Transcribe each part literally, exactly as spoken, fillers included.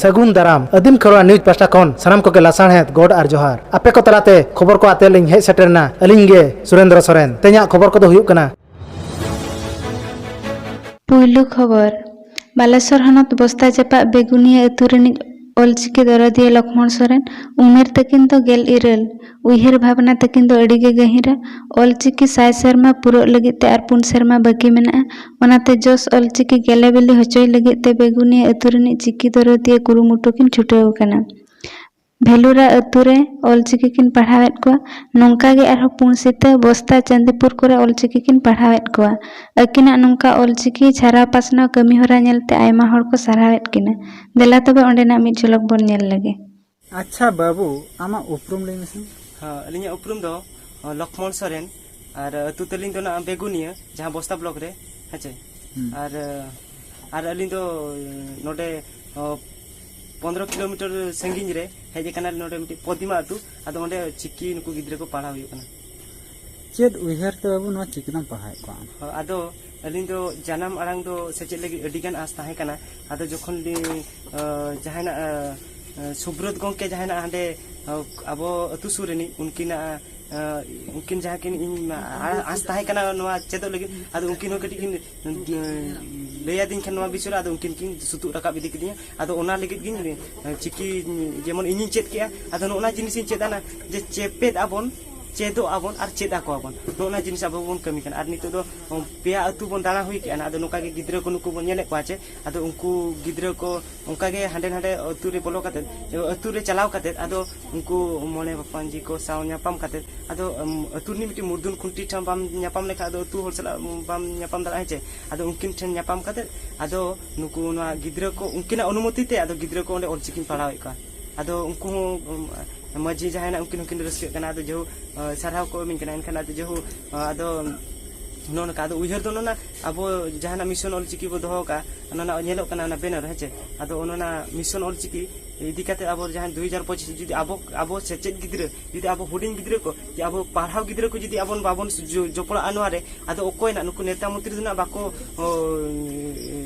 ᱥᱟᱹᱜᱩᱱ ᱫᱟᱨᱟᱢ᱾ ᱟᱹᱫᱤᱢ ᱠᱷᱮᱨᱣᱟᱲ ᱱᱤᱭᱩᱡᱽ ᱯᱟᱦᱴᱟ ᱠᱷᱚᱱ ᱥᱟᱱᱟᱢ ᱠᱚᱜᱮ ᱞᱟᱥᱟᱲᱦᱮᱫ ᱜᱚᱰ ᱟᱨ ᱡᱚᱦᱟᱨ᱾ ᱟᱯᱮ ᱠᱚ ᱛᱟᱞᱟᱛᱮ ᱠᱷᱚᱵᱚᱨ ᱠᱚ ᱟᱛᱮ ᱞᱤᱧ ᱦᱮᱡ ᱥᱮᱴᱮᱨ ᱮᱱᱟ ᱟᱹᱞᱤᱧ ᱜᱮ ᱥᱩᱨᱮᱱᱫᱨᱚ ᱥᱚᱨᱮᱱ᱾ ᱛᱮᱦᱮᱧᱟᱜ ᱠᱷᱚᱵᱚᱨ ᱠᱚᱫᱚ ᱦᱩᱭᱩᱜ ᱠᱟᱱᱟ᱾ ᱯᱩᱭᱞᱩ ᱠᱷᱚᱵᱚᱨ, ᱵᱟᱞᱮᱥᱚᱨ ᱦᱚᱱᱚᱛ ᱵᱚᱥᱛᱟ ᱡᱟᱯᱟᱜ ᱵᱮᱜᱩᱱᱤᱭᱟᱹ ᱟᱹᱛᱩ ᱨᱤᱱᱤᱡ ᱚᱞᱪᱤᱠᱤ ᱫᱚᱨᱚᱫᱤᱭᱟᱹ ᱞᱚᱠᱷᱢᱚᱬ ᱥᱚᱨᱮᱱ, ᱩᱢᱮᱨ ᱛᱟᱹᱠᱤᱱ ᱫᱚ ᱜᱮᱞ ᱤᱨᱟᱹᱞ, ᱩᱭᱦᱟᱹᱨ ᱵᱷᱟᱵᱽᱱᱟ ᱛᱟᱹᱠᱤᱱ ᱫᱚ ᱟᱹᱰᱤ ᱜᱮ ᱜᱟᱹᱦᱤᱨᱟ᱾ ᱚᱞᱪᱤᱠᱤ ᱥᱟᱭ ᱥᱮᱨᱢᱟ ᱯᱩᱨᱟᱹᱜ ᱞᱟᱹᱜᱤᱫ ᱛᱮ ᱟᱨ ᱯᱩᱱ ᱥᱮᱨᱢᱟ ᱵᱟᱹᱠᱤ ᱢᱮᱱᱟᱜᱼᱟ, ᱚᱱᱟᱛᱮ ᱡᱚᱥ ᱚᱞᱪᱤᱠᱤ ᱜᱮᱞᱮ ᱵᱤᱞᱤ ᱦᱚᱪᱚᱭ ᱞᱟᱹᱜᱤᱫ ᱛᱮ ᱵᱮᱜᱩᱱᱤᱭᱟᱹ ᱟᱹᱛᱩ ᱨᱤᱱᱤᱡ ᱪᱤᱠᱤ ᱫᱚᱨᱚᱫᱤᱭᱟᱹ ᱠᱩᱨᱩᱢᱩᱴᱩ ᱠᱤᱱ ᱪᱷᱩᱴᱟᱹᱣ ᱟᱠᱟᱱᱟ᱾ ᱵᱷᱮᱞᱩᱨᱟ ᱟᱹᱛᱩ ᱨᱮ ᱚᱞᱪᱤᱠᱤ ᱠᱤᱱ ᱯᱟᱲᱦᱟᱣᱮᱫ ᱠᱚᱣᱟ᱾ ᱱᱚᱝᱠᱟ ᱜᱮ ᱟᱨᱦᱚᱸ ᱯᱩᱱ ᱥᱤᱛᱟᱹ, ᱵᱚᱥᱛᱟ, ᱪᱟᱸᱫᱤᱯᱩᱨ ᱠᱚᱨᱮ ᱚᱞᱪᱤᱠᱤ ᱠᱤᱱ ᱯᱟᱲᱦᱟᱣᱮᱫ ᱠᱚᱣᱟ᱾ ᱟᱹᱠᱤᱱᱟᱜ ᱱᱚᱝᱠᱟ ᱚᱞᱪᱤᱠᱤ ᱪᱷᱟᱨᱟᱣ ᱯᱟᱥᱱᱟᱣ ᱠᱟᱹᱢᱤ ᱦᱚᱨᱟ ᱧᱮᱞᱛᱮ ᱟᱭᱢᱟ ᱦᱚᱲ ᱠᱚ ᱥᱟᱨᱦᱟᱣᱮᱫ ᱠᱤᱱᱟ᱾ ᱫᱮᱞᱟ ᱛᱚᱵᱮ ᱚᱸᱰᱮᱱᱟᱜ ᱢᱤᱫ ᱡᱷᱚᱞᱚᱠ ᱵᱚᱱ ᱧᱮᱞ ᱞᱮᱜᱮ᱾ ᱟᱪᱪᱷᱟ ᱵᱟᱹᱵᱩ, ᱟᱢᱟᱜ ᱩᱯᱨᱩᱢ ᱞᱟᱹᱭ ᱢᱮᱥᱮ᱾ ᱦᱮᱸ, ᱟᱹᱞᱤᱧᱟᱜ ᱩᱯᱨᱩᱢ ᱫᱚ, ᱚ, ᱞᱚᱠᱷᱢᱚᱬ ᱥᱚᱨᱮᱱ, ᱟᱨ ᱟᱹᱛᱩ ᱛᱟᱹᱞᱤᱧ ᱫᱚ ᱱᱟᱜ ᱵᱮᱜᱩᱱᱤᱭᱟᱹ, ᱡᱟᱦᱟᱸ ᱵᱚᱥᱛᱟ ᱵᱞᱚᱠ ᱨᱮ, ᱦᱮᱸ ᱪᱮ? ᱦᱩᱸ᱾ ᱟᱨ, ᱟᱨ ᱟᱹᱞᱤᱧ ᱫᱚ, ᱱᱚᱰᱮ, ᱚ, ᱯᱚᱱᱫᱽᱨᱚ ᱠᱤᱞᱳᱢᱤᱴᱟᱨ ᱥᱟᱺᱜᱤᱧ ᱨᱮ ᱦᱮᱡ ᱟᱠᱟᱱᱟ, ᱱᱚᱰᱮ ᱢᱤᱫᱴᱤᱡ ᱯᱚᱫᱤᱢᱟ ᱟᱹᱛᱩ᱾ ᱟᱫᱚ ᱚᱸᱰᱮ ᱪᱤᱠᱤ ᱱᱩᱠᱩ ᱜᱤᱫᱽᱨᱟᱹ ᱠᱚ ᱯᱟᱲᱦᱟᱣ ᱦᱩᱭᱩᱜ ᱠᱟᱱᱟ᱾ ᱪᱮᱫ ᱩᱭᱦᱟᱹᱨ ᱛᱮ ᱵᱟᱹᱵᱩ ᱱᱚᱣᱟ ᱪᱤᱠᱤ ᱫᱚᱢ ᱯᱟᱲᱦᱟᱣᱮᱫ ᱠᱚᱣᱟ ᱟᱢ? ᱦᱚᱸ, ᱟᱫᱚ ᱟᱹᱞᱤᱧ ᱫᱚ ᱡᱟᱱᱟᱢ ᱟᱲᱟᱝ ᱫᱚ ᱥᱮᱪᱮᱫ ᱞᱟᱹᱜᱤᱫ ᱟᱹᱰᱤ ᱜᱟᱱ ᱟᱸᱥ ᱛᱟᱦᱮᱸ ᱠᱟᱱᱟ᱾ ᱟᱫᱚ ᱡᱚᱠᱷᱚᱱ ᱞᱤᱧ, ᱚ, ᱡᱟᱦᱟᱸᱭ ᱱᱟᱜ, ᱚ, ᱥᱩᱵᱨᱚᱛ ᱜᱚᱢᱠᱮ ᱡᱟᱦᱟᱸᱭ ᱱᱟᱜ ᱦᱟᱸᱰᱮ, ᱚ, ᱟᱵᱚ ᱟᱹᱛᱩ ᱥᱩᱨ ᱨᱤᱱᱤᱡ, ᱩᱱᱠᱤᱱᱟᱜ, ᱚ, ᱩᱱᱠᱤᱱ ᱡᱟᱦᱟᱸ ᱠᱤᱱ ᱤᱧ ᱟ-, ᱟᱸᱥ ᱛᱟᱦᱮᱸ ᱠᱟᱱᱟ ᱱᱚᱣᱟ ᱪᱮᱫᱚᱜ ᱞᱟᱹᱜᱤᱫ, ᱟᱫᱚ ᱩᱱᱠᱤᱱ ᱦᱚᱸ ᱠᱟᱹᱴᱤᱡ ᱠᱤᱱ, ᱚ, ᱞᱟᱹᱭ ᱟᱹᱫᱤᱧ ᱠᱷᱟᱱ ᱱᱚᱣᱟ ᱵᱤᱥᱚᱭ ᱨᱮ, ᱟᱫᱚ ᱩᱱᱠᱤᱱ ᱠᱤᱱ ᱥᱩᱛᱩᱜ ᱨᱟᱠᱟᱵ ᱤᱫᱤ ᱠᱤᱫᱤᱧᱟ᱾ ᱟᱫᱚ ᱚᱱᱟ ᱞᱟᱹᱜᱤᱫ ᱜᱤᱧ, ᱚ, ᱪᱤᱠᱤ ᱡᱮᱢᱚᱱ ᱤᱧᱤᱧ ᱪᱮᱫ ᱠᱮᱜᱼᱟ, ᱟᱫᱚ ᱱᱚᱜᱼᱚ ᱱᱟ ᱡᱤᱱᱤᱥᱤᱧ ᱪᱮᱫ ᱟᱱᱟ ᱡᱮ ᱪᱮᱯᱮᱫ ᱟᱵᱚᱱ, ᱪᱮᱫᱚᱜ ᱟᱵᱚᱱ ᱟᱨ ᱪᱮᱫ ᱟᱠᱚᱣᱟᱵᱚᱱ᱾ ᱱᱚᱜᱼᱚ ᱱᱟ ᱡᱤᱱᱤᱥ ᱟᱵᱚ ᱵᱚᱱ ᱠᱟᱹᱢᱤ ᱠᱟᱱᱟ᱾ ᱟᱨ ᱱᱤᱛᱚᱜ ᱫᱚ ᱯᱮᱭᱟ ᱟᱹᱛᱩ ᱵᱚᱱ ᱫᱟᱬᱟ ᱦᱩᱭ ᱠᱮᱜᱼᱟ ᱱᱟᱜ᱾ ᱟᱫᱚ ᱱᱚᱝᱠᱟ ᱜᱮ ᱜᱤᱫᱽᱨᱟᱹ ᱠᱚ ᱱᱩᱠᱩ ᱵᱚᱱ ᱧᱮᱞᱮᱫ ᱠᱚᱣᱟ ᱪᱮ, ᱟᱫᱚ ᱩᱱᱠᱩ ᱜᱤᱫᱽᱨᱟᱹ ᱠᱚ ᱚᱱᱠᱟ ᱜᱮ ᱦᱟᱸᱰᱮ ᱱᱟᱰᱮ ᱟᱹᱛᱩ ᱨᱮ ᱵᱚᱞᱚ ᱠᱟᱛᱮᱫ, ᱟᱹᱛᱩ ᱨᱮ ᱪᱟᱞᱟᱣ ᱠᱟᱛᱮᱫ, ᱟᱫᱚ ᱩᱱᱠᱩ ᱢᱚᱬᱮ ᱵᱟᱯᱟᱱᱡᱤ ᱠᱚ ᱥᱟᱶ ᱧᱟᱯᱟᱢ ᱠᱟᱛᱮᱫ, ᱟᱫᱚ, ᱩᱢ, ᱟᱹᱛᱩ ᱨᱤᱱᱤᱡ ᱢᱤᱫᱴᱤᱡ ᱢᱩᱨᱫᱩᱱ ᱠᱷᱩᱱᱴᱤ ᱴᱷᱮᱱ ᱵᱟᱢ ᱧᱟᱯᱟᱢ ᱞᱮᱠᱷᱟᱱ, ᱟᱫᱚ ᱟᱹᱛᱩ ᱦᱚᱲ ᱥᱟᱞᱟᱜ ᱵᱟᱢ ᱧᱟᱯᱟᱢ ᱫᱟᱲᱮᱭᱟᱜᱼᱟ, ᱦᱮᱸ ᱪᱮ? ᱟᱫᱚ ᱩᱱᱠᱤᱱ ᱴᱷᱮᱱ ᱧᱟᱯᱟᱢ ᱠᱟᱛᱮᱫ, ᱟᱫᱚ ᱱᱩᱠᱩ ᱱᱚᱣᱟ ᱜᱤᱫᱽᱨᱟᱹ ᱠᱚ ᱩᱱᱠᱤᱱᱟᱜ ᱚᱱᱩᱢᱚᱛᱤ ᱛᱮ ᱟᱫᱚ ᱜᱤᱫᱽᱨᱟᱹ ᱠᱚ ᱚᱸᱰᱮ ᱚᱞᱪᱤᱠᱤᱧ ᱯᱟᱲᱦᱟᱣᱮᱫ ᱠᱚᱣᱟ᱾ ᱟᱫᱚ ᱩᱱᱠᱩ ᱦᱚᱸ, ᱩᱢ, ᱢᱟᱹᱡᱷᱤ ᱡᱟᱦᱟᱸᱭ ᱱᱟᱜ ᱩᱱᱠᱤᱱ ᱦᱚᱸᱠᱤᱱ ᱨᱟᱹᱥᱠᱟᱹᱜ ᱠᱟᱱᱟ, ᱟᱫᱚ ᱡᱮᱦᱩ, ᱟ, ᱥᱟᱨᱦᱟᱣ ᱠᱚ ᱮᱢᱟᱹᱧ ᱠᱟᱱᱟ᱾ ᱮᱱᱠᱷᱟᱱ ᱟᱫᱚ ᱡᱮᱦᱩ, ᱟ, ᱟᱫᱚ ᱱᱚᱜᱼᱚ ᱱᱚᱝᱠᱟ, ᱟᱫᱚ ᱩᱭᱦᱟᱹᱨ ᱫᱚ ᱱᱚᱜᱼᱚ ᱱᱟ ᱟᱵᱚ ᱡᱟᱦᱟᱱᱟᱜ ᱢᱤᱥᱚᱱ ᱚᱞᱪᱤᱠᱤ ᱵᱚ ᱫᱚᱦᱚ ᱠᱟᱜᱼᱟ, ᱚᱱᱟ ᱨᱮᱱᱟᱜ ᱧᱮᱞᱚᱜ ᱠᱟᱱᱟ ᱚᱱᱟ ᱵᱮᱱᱟᱨ, ᱦᱮᱸ ᱪᱮ? ᱟᱫᱚ ᱚᱱᱟ ᱨᱮᱱᱟᱜ ᱢᱤᱥᱚᱱ ᱚᱞᱪᱤᱠᱤ ᱤᱫᱤ ᱠᱟᱛᱮ ᱟᱵᱚ ᱡᱟᱦᱟᱸ ᱫᱩ ᱦᱟᱡᱟᱨ ᱯᱚᱸᱪᱤᱥ ᱡᱩᱫᱤ ᱟᱵᱚ, ᱟᱵᱚ ᱥᱮᱪᱮᱫ ᱜᱤᱫᱽᱨᱟᱹ, ᱡᱩᱫᱤ ᱟᱵᱚ ᱦᱩᱰᱤᱧ ᱜᱤᱫᱽᱨᱟᱹ ᱠᱚ, ᱡᱮ ᱟᱵᱚ ᱯᱟᱲᱦᱟᱣ ᱜᱤᱫᱽᱨᱟᱹ ᱠᱚ ᱡᱩᱫᱤ ᱟᱵᱚ ᱵᱟᱵᱚᱱ ᱡᱚ-, ᱡᱚᱯᱲᱟᱜᱼᱟ ᱱᱚᱣᱟ ᱨᱮ, ᱟᱫᱚ ᱚᱠᱚᱭ ᱱᱟᱜ ᱱᱩᱠᱩ ᱱᱮᱛᱟ ᱢᱚᱱᱛᱨᱤ ᱫᱚ ᱱᱟᱜ ᱵᱟᱠᱚ, ᱚ,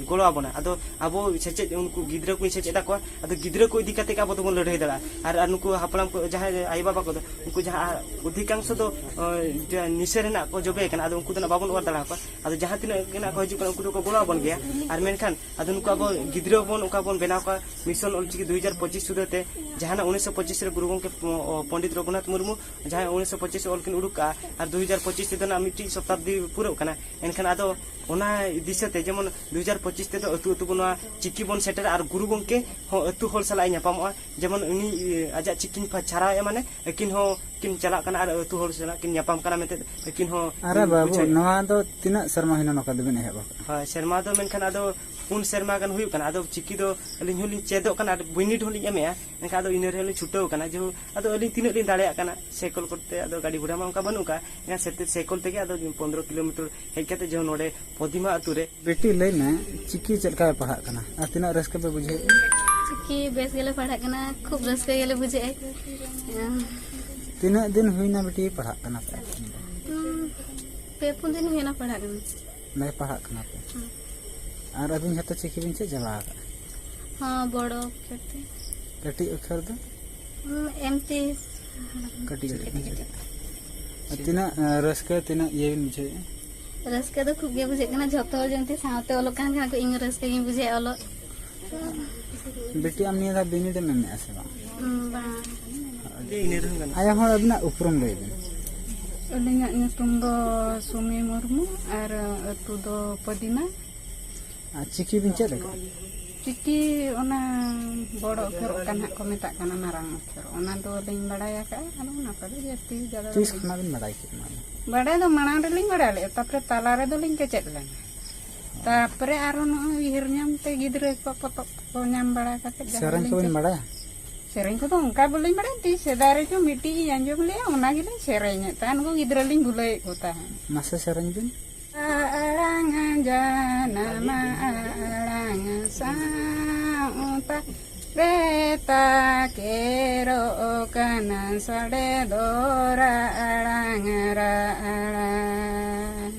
ᱜᱚᱲᱚ ᱟᱵᱚᱱᱟ᱾ ᱟᱫᱚ ᱟᱵᱚ ᱥᱮᱪᱮᱫ, ᱩᱱᱠᱩ ᱜᱤᱫᱽᱨᱟᱹ ᱠᱚᱧ ᱥᱮᱪᱮᱫ ᱟᱠᱚᱣᱟ, ᱟᱫᱚ ᱜᱤᱫᱽᱨᱟᱹ ᱠᱚ ᱤᱫᱤ ᱠᱟᱛᱮ ᱜᱮ ᱟᱵᱚ ᱫᱚᱵᱚᱱ ᱞᱟᱹᱲᱦᱟᱹᱭ ᱫᱟᱲᱮᱭᱟᱜᱼᱟ᱾ ᱟᱨ, ᱟᱨ ᱱᱩᱠᱩ ᱦᱟᱯᱲᱟᱢ ᱠᱚ, ᱡᱟᱦᱟᱸᱭ ᱟᱭᱳᱼᱵᱟᱵᱟ ᱠᱚᱫᱚ, ᱩᱱᱠᱩ ᱡᱟᱦᱟᱸ ᱚᱫᱷᱤᱠᱟᱝᱥᱚ ᱫᱚ, ᱚ, ᱡᱟ-, ᱱᱤᱥᱟᱹ ᱨᱮᱱᱟᱜ ᱠᱚ ᱡᱚᱵᱮ ᱠᱟᱱᱟ, ᱟᱫᱚ ᱩᱱᱠᱩ ᱫᱚ ᱱᱟᱜ ᱵᱟᱵᱚᱱ ᱚᱨ ᱫᱟᱲᱮ ᱟᱠᱚᱣᱟ᱾ ᱟᱫᱚ ᱡᱟᱦᱟᱸ ᱛᱤᱱᱟᱹᱜ ᱜᱮ ᱱᱟᱜ ᱠᱚ ᱦᱤᱡᱩᱜ ᱠᱟᱱᱟ, ᱩᱱᱠᱩ ᱫᱚᱠᱚ ᱜᱚᱲᱚ ᱟᱵᱚᱱ ᱜᱮᱭᱟ᱾ ᱟᱨ ᱢᱮᱱᱠᱷᱟᱱ ᱟᱫᱚ ᱱᱩᱠᱩ ᱟᱵᱚ ᱜᱤᱫᱽᱨᱟᱹ ᱵᱚᱱ, ᱚᱱᱠᱟ ᱵᱚᱱ ᱵᱮᱱᱟᱣ ᱠᱚᱣᱟ ᱢᱤᱥᱚᱱ ᱚᱞᱪᱤᱠᱤ ᱫᱩ ᱦᱟᱡᱟᱨ ᱯᱚᱸᱪᱤᱥ ᱥᱩᱫᱷᱟᱹ ᱛᱮ, ᱡᱟᱦᱟᱱᱟᱜ ᱩᱱᱤᱥᱥᱚ ᱯᱚᱸᱪᱤᱥ ᱨᱮ ᱜᱩᱨᱩ ᱜᱚᱢᱠᱮ, ᱚ, ᱯᱚᱱᱰᱤᱛ ᱨᱚᱜᱷᱩᱱᱟᱛᱷ ᱢᱩᱨᱢᱩ ᱡᱟᱦᱟᱸᱭ ᱩᱱᱤᱥᱥᱚ ᱯᱚᱸᱪᱤᱥ ᱚᱞ ᱠᱤᱱ ᱩᱰᱩᱠ ᱠᱟᱜᱼᱟ, ᱟᱨ ᱫᱩ ᱦᱟᱡᱟᱨ ᱯᱚᱸᱪᱤᱥ ᱛᱮᱫᱚ ᱱᱟᱜ ᱢᱤᱫᱴᱤᱡ ᱥᱚᱛᱟᱵᱫᱤ ᱯᱩᱨᱟᱹᱜ ᱠᱟᱱᱟ᱾ ᱮᱱᱠᱷᱟᱱ ᱟᱫᱚ ᱚᱱᱟ ᱫᱤᱥᱟᱹ ᱛᱮ, ᱡᱮᱢᱚᱱ ᱫᱩ ᱦᱟᱡᱟᱨ ᱯᱚᱸᱪᱤᱥ ᱛᱮᱫᱚ ᱟᱹᱛᱩ ᱟᱹᱛᱩ ᱵᱚᱱ ᱱᱚᱣᱟ ᱪᱤᱠᱤ ᱵᱚᱱ ᱥᱮᱴᱮᱨᱟ, ᱟᱨ ᱜᱩᱨᱩ ᱜᱚᱢᱠᱮ ᱦᱚᱸ ᱟᱹᱛᱩ ᱦᱚᱲ ᱥᱟᱞᱟᱜ ᱮ ᱧᱟᱯᱟᱢᱚᱜᱼᱟ᱾ ᱡᱮᱢᱚᱱ ᱩᱱᱤ, ᱮ, ᱟᱡᱟᱜ ᱪᱤᱠᱤᱧ ᱯᱷᱟ-, ᱪᱷᱟᱨᱟᱣᱮᱫᱼᱟ, ᱢᱟᱱᱮ ᱟᱹᱠᱤᱱ ᱦᱚᱸ ᱠᱤᱱ ᱪᱟᱞᱟᱜ ᱠᱟᱱᱟ ᱟᱨ ᱟᱹᱛᱩ ᱦᱚᱲ ᱥᱟᱞᱟᱜ ᱠᱤᱱ ᱧᱟᱯᱟᱢ ᱠᱟᱱᱟ ᱢᱮᱱᱛᱮ ᱟᱹᱠᱤᱱ ᱦᱚᱸ ᱟᱨᱮ ᱠᱤᱱ ᱵᱟᱹᱵᱩ, ᱵᱩᱡᱷᱟᱹᱣᱮᱫᱼᱟ᱾ ᱱᱚᱣᱟ ᱫᱚ ᱛᱤᱱᱟᱹᱜ ᱥᱮᱨᱢᱟ ᱦᱩᱭᱱᱟ ᱱᱚᱝᱠᱟ ᱫᱚᱵᱤᱱ ᱮᱦᱚᱵ ᱟᱠᱟᱫᱼᱟ? ᱦᱳᱭ, ᱥᱮᱨᱢᱟ ᱫᱚ ᱢᱮᱱᱠᱷᱟᱱ ᱟᱫᱚ ᱯᱩᱱ ᱥᱮᱨᱢᱟ ᱜᱟᱱ ᱦᱩᱭᱩᱜ ᱠᱟᱱᱟ᱾ ᱟᱫᱚ ᱪᱤᱠᱤ ᱫᱚ ᱟᱹᱞᱤᱧ ᱦᱚᱸᱞᱤᱧ ᱪᱮᱫᱚᱜ ᱠᱟᱱᱟ ᱟᱨ ᱵᱤᱱᱤᱰ ᱦᱚᱸᱞᱤᱧ ᱮᱢᱮᱜᱼᱟ᱾ ᱮᱱᱠᱷᱟᱱ ᱟᱫᱚ ᱤᱱᱟᱹ ᱨᱮᱦᱚᱸ ᱞᱤᱧ ᱪᱷᱩᱴᱟᱹᱣ ᱠᱟᱱᱟ, ᱡᱮᱦᱮᱛᱩ ᱟᱫᱚ ᱟᱹᱞᱤᱧ ᱛᱤᱱᱟᱹᱜ ᱞᱤᱧ ᱫᱟᱲᱮᱭᱟᱜ ᱠᱟᱱᱟ, ᱥᱟᱭᱠᱮᱞ ᱠᱚᱛᱮ, ᱟᱫᱚ ᱜᱟᱹᱰᱤ ᱜᱷᱚᱲᱟ ᱢᱟ ᱚᱱᱠᱟ ᱵᱟᱹᱱᱩᱜ ᱠᱟᱜᱼᱟ, ᱮᱱᱠᱷᱟᱱ ᱥᱮᱛᱮ-, ᱥᱟᱭᱠᱮᱞ ᱛᱮᱜᱮ ᱟᱫᱚ ᱯᱚᱱᱫᱽᱨᱚ ᱠᱤᱞᱳᱢᱤᱴᱟᱨ ᱦᱮᱡ ᱠᱟᱛᱮ ᱡᱮ ᱱᱚᱰᱮ ᱯᱚᱫᱤᱢᱟ ᱟᱹᱛᱩ ᱨᱮ᱾ ᱵᱤᱴᱤ, ᱞᱟᱹᱭ ᱢᱮ, ᱪᱤᱠᱤ ᱪᱮᱫ ᱞᱮᱠᱟ ᱯᱮ ᱯᱟᱲᱦᱟᱜ ᱠᱟᱱᱟ ᱟᱨ ᱛᱤᱱᱟᱹᱜ ᱨᱟᱹᱥᱠᱟᱹ ᱯᱮ ᱵᱩᱡᱷᱟᱹᱣᱮᱫᱼᱟ? ᱪᱤᱠᱤ ᱵᱮᱥ ᱜᱮᱞᱮ ᱯᱟᱲᱦᱟᱜ ᱠᱟᱱᱟ, ᱠᱷᱩᱵ ᱨᱟᱹᱥᱠᱟᱹ ᱜᱮᱞᱮ ᱵᱩᱡᱷᱟᱹᱣᱮᱫᱼᱟ᱾ ᱛᱤᱱᱟᱹᱜ ᱫᱤᱱ ᱦᱩᱭᱱᱟ ᱵᱤᱴᱤ ᱯᱟᱲᱦᱟᱜ ᱠᱟᱱᱟ ᱯᱮ? ᱦᱩᱸ, ᱯᱮ ᱯᱩᱱ ᱫᱤᱱ ᱦᱩᱭᱱᱟ ᱯᱟᱲᱦᱟᱜ ᱠᱟᱱᱟ᱾ ᱞᱟᱹᱭ ᱯᱟᱲᱦᱟᱜ ᱠᱟᱱᱟ ᱯᱮ᱾ ᱦᱩᱸ᱾ ᱟᱨ ᱟᱹᱵᱤᱱ ᱡᱷᱚᱛᱚ ᱪᱤᱠᱤ ᱵᱤᱱ ᱪᱮᱫ ᱪᱟᱵᱟ ᱟᱠᱟᱫᱼᱟ? ᱦᱚᱸ, ᱵᱚᱲᱚ ᱚᱠᱠᱷᱚᱨ ᱛᱮ᱾ ᱠᱟᱹᱴᱤᱡ ᱚᱠᱠᱷᱚᱨ ᱫᱚ? ᱦᱩᱸ, ᱮᱢᱛᱤ᱾ ᱠᱟᱹᱴᱤᱡ ᱠᱟᱹᱴᱤᱡ ᱵᱤᱱ ᱪᱮᱫ ᱟᱠᱟᱫᱼᱟ᱾ ᱟᱨ ᱛᱤᱱᱟᱹᱜ, ᱮᱸ, ᱨᱟᱹᱥᱠᱟᱹ, ᱛᱤᱱᱟᱹᱜ ᱤᱭᱟᱹ ᱵᱤᱱ ᱵᱩᱡᱷᱟᱹᱣᱮᱫᱼᱟ? ᱨᱟᱹᱥᱠᱟᱹ ᱫᱚ ᱠᱷᱩᱵ ᱜᱮ ᱵᱩᱡᱷᱟᱹᱜ ᱠᱟᱱᱟ, ᱡᱷᱚᱛᱚ ᱦᱚᱲ ᱡᱮᱢᱛᱤ ᱥᱟᱶᱛᱮ ᱚᱞᱚᱜ ᱠᱟᱱ ᱠᱷᱟᱱ ᱠᱚ, ᱤᱧ ᱦᱚᱸ ᱨᱟᱹᱥᱠᱟᱹ ᱜᱤᱧ ᱵᱩᱡᱷᱟᱹᱣᱮᱫᱼᱟ ᱚᱞᱚᱜ᱾ ᱵᱤᱴᱤ, ᱟᱢ ᱱᱤᱭᱟᱹ ᱫᱷᱟᱣ ᱵᱤᱱᱤᱰ ᱮᱢ ᱮᱢᱮᱜᱼᱟ ᱥᱮ ᱵᱟᱝ? ᱩᱸ, ᱵᱟᱝ᱾ ᱤᱱᱟᱹ ᱨᱮᱦᱚᱸ ᱜᱟᱱᱚᱜᱼᱟ᱾ ᱟᱭᱳ ᱦᱚᱲ, ᱟᱹᱵᱤᱱᱟᱜ ᱩᱯᱨᱩᱢ ᱞᱟᱹᱭ ᱵᱤᱱ᱾ ᱟᱹᱞᱤᱧᱟᱜ ᱧᱩᱛᱩᱢ ᱫᱚ ᱥᱩᱢᱤ ᱢᱩᱨᱢᱩ ᱟᱨ ᱟᱹᱛᱩ ᱫᱚ ᱯᱚᱫᱤᱱᱟ᱾ ᱟᱨ ᱪᱤᱠᱤ ᱵᱤᱱ ᱪᱮᱫ ᱟᱠᱟᱫᱼᱟ? ᱪᱤᱠᱤ ᱚᱱᱟ ᱵᱚᱲᱚ ᱚᱠᱠᱷᱚᱨ ᱚᱠᱟ ᱱᱟᱦᱟᱜ ᱠᱚ ᱢᱮᱛᱟᱜ ᱠᱟᱱᱟ, ᱢᱟᱨᱟᱝ ᱚᱠᱠᱷᱚᱨ, ᱚᱱᱟ ᱫᱚ ᱞᱤᱧ ᱵᱟᱲᱟᱭ ᱟᱠᱟᱫᱼᱟ᱾ ᱟᱫᱚ ᱚᱱᱟ ᱠᱚᱫᱚ ᱡᱟᱹᱥᱛᱤ ᱡᱟᱫᱟ ᱫᱚ ᱛᱤᱥ ᱵᱟᱹᱞᱤᱧ ᱠᱷᱚᱱᱟᱜ ᱵᱤᱱ ᱵᱟᱲᱟᱭ ᱠᱮᱫ ᱱᱚᱣᱟ ᱫᱚ? ᱵᱟᱲᱟᱭ ᱫᱚ ᱢᱟᱲᱟᱝ ᱨᱮᱞᱤᱧ ᱵᱟᱲᱟᱭ ᱞᱮᱫᱼᱟ, ᱛᱟᱨᱯᱚᱨᱮ ᱛᱟᱞᱟ ᱨᱮᱫᱚ ᱞᱤᱧ ᱠᱮᱪᱮᱫ ᱞᱮᱱᱟ᱾ ᱛᱟᱨᱯᱚᱨᱮ ᱟᱨᱚ ᱱᱚᱜᱼᱚᱭ ᱩᱭᱦᱟᱹᱨ ᱧᱟᱢ ᱛᱮ ᱜᱤᱫᱽᱨᱟᱹ ᱠᱚᱣᱟᱜ ᱯᱚᱛᱚᱵ ᱠᱚ ᱧᱟᱢ ᱵᱟᱲᱟ ᱠᱟᱛᱮ ᱡᱟᱦᱟᱸ ᱥᱮᱨᱮᱧ ᱞᱤᱧ ᱠᱚᱵᱤᱱ ᱪᱮᱫ-, ᱵᱟᱲᱟᱭᱟ? ᱥᱮᱨᱮᱧ ᱠᱚᱫᱚ ᱚᱱᱠᱟ ᱵᱟᱹᱞᱤᱧ ᱵᱟᱲᱟᱭᱟ, ᱛᱤᱥ ᱥᱮᱫᱟᱭ ᱨᱮᱪᱚ ᱢᱤᱫᱴᱤᱡ ᱤᱧ ᱟᱸᱡᱚᱢ ᱞᱮᱫᱼᱟ, ᱚᱱᱟ ᱜᱮᱞᱤᱧ ᱥᱮᱨᱮᱧᱮᱫ ᱛᱟᱦᱮᱸᱫ, ᱩᱱᱠᱩ ᱜᱤᱫᱽᱨᱟᱹ ᱞᱤᱧ ᱵᱷᱩᱞᱟᱹᱣᱮᱫ ᱠᱚ ᱛᱟᱦᱮᱸᱫ᱾ ᱢᱟᱥᱮ ᱥᱮᱨᱮᱧ ᱵᱤᱱ᱾ ᱡᱟᱱᱟᱢ ᱟᱲᱟᱝ ᱥᱟᱶᱛᱟ ᱨᱮ ᱛᱟᱠᱮᱨᱚᱜ ᱠᱟᱱᱟ ᱥᱟᱰᱮ ᱫᱚ ᱨᱟᱲᱟᱝ ᱨᱟᱲᱟᱝ᱾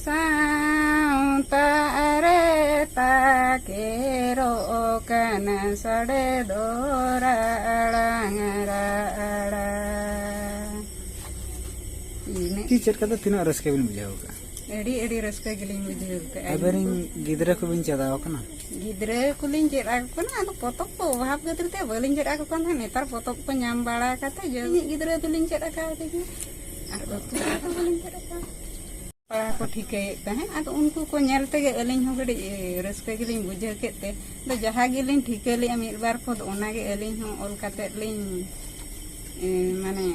ᱥᱟᱶᱛᱟ ᱨᱮ ᱛᱟᱠᱮᱨᱚᱜ ᱠᱟᱱᱟ ᱥᱟᱰᱮ ᱫᱚ ᱨᱟᱲᱟᱝ ᱨᱟᱲᱟᱝ᱾ ᱤᱱᱟᱹᱜ᱾ ᱪᱮᱫ ᱠᱟᱛᱮ ᱛᱤᱱᱟᱹᱜ ᱨᱟᱹᱥᱠᱟᱹ ᱵᱤᱱ ᱵᱩᱡᱷᱟᱹᱣ ᱠᱟᱜᱼᱟ? ᱟᱹᱰᱤ, ᱟᱹᱰᱤ ᱨᱟᱹᱥᱠᱟᱹ ᱜᱮᱞᱤᱧ ᱵᱩᱡᱷᱟᱹᱣ ᱠᱟᱜᱼᱟ᱾ ᱟᱵᱮᱱ ᱨᱮᱱ ᱜᱤᱫᱽᱨᱟᱹ ᱠᱚᱵᱤᱱ ᱪᱮᱫ ᱟᱠᱚ ᱠᱟᱱᱟ? ᱜᱤᱫᱽᱨᱟᱹ ᱠᱚᱞᱤᱧ ᱪᱮᱫ ᱟᱠᱚ ᱠᱟᱱᱟ, ᱟᱫᱚ ᱯᱚᱛᱚᱵ ᱠᱚ ᱚᱵᱷᱟᱵᱽ ᱠᱷᱟᱹᱛᱤᱨ ᱛᱮ ᱵᱟᱹᱞᱤᱧ ᱪᱮᱫ ᱟᱠᱚ ᱠᱟᱱ ᱛᱟᱦᱮᱸᱫ᱾ ᱱᱮᱛᱟᱨ ᱯᱚᱛᱚᱵ ᱠᱚ ᱧᱟᱢ ᱵᱟᱲᱟ ᱠᱟᱛᱮ ᱡᱚ-, ᱤᱧᱤᱡ ᱜᱤᱫᱽᱨᱟᱹ ᱫᱚᱞᱤᱧ ᱪᱮᱫ ᱟᱠᱟᱣᱫᱮ ᱜᱮᱭᱟ᱾ ᱟᱨ ᱩᱛᱩ ᱫᱚ ᱵᱟᱹᱞᱤᱧ ᱪᱮᱫ ᱟᱠᱟᱣᱫᱟ᱾ ᱯᱟᱲᱦᱟᱣ ᱠᱚ ᱴᱷᱤᱠᱟᱹᱭᱮᱫ ᱛᱟᱦᱮᱸᱫ, ᱟᱫᱚ ᱩᱱᱠᱩ ᱠᱚ ᱧᱮᱞ ᱛᱮᱜᱮ ᱟᱹᱞᱤᱧ ᱦᱚᱸ ᱠᱟᱹᱴᱤᱡ ᱨᱟᱹᱥᱠᱟᱹ ᱜᱮᱞᱤᱧ ᱵᱩᱡᱷᱟᱹᱣ ᱠᱮᱫ ᱛᱮ, ᱟᱫᱚ ᱡᱟᱦᱟᱸ ᱜᱮᱞᱤᱧ ᱴᱷᱤᱠᱟᱹ ᱞᱮᱜᱼᱟ ᱢᱤᱫ ᱵᱟᱨ ᱯᱚᱫ, ᱚᱱᱟᱜᱮ ᱟᱹᱞᱤᱧ ᱦᱚᱸ ᱚᱞ ᱠᱟᱛᱮᱫ ᱞᱤᱧ, ᱮ, ᱢᱟᱱᱮ,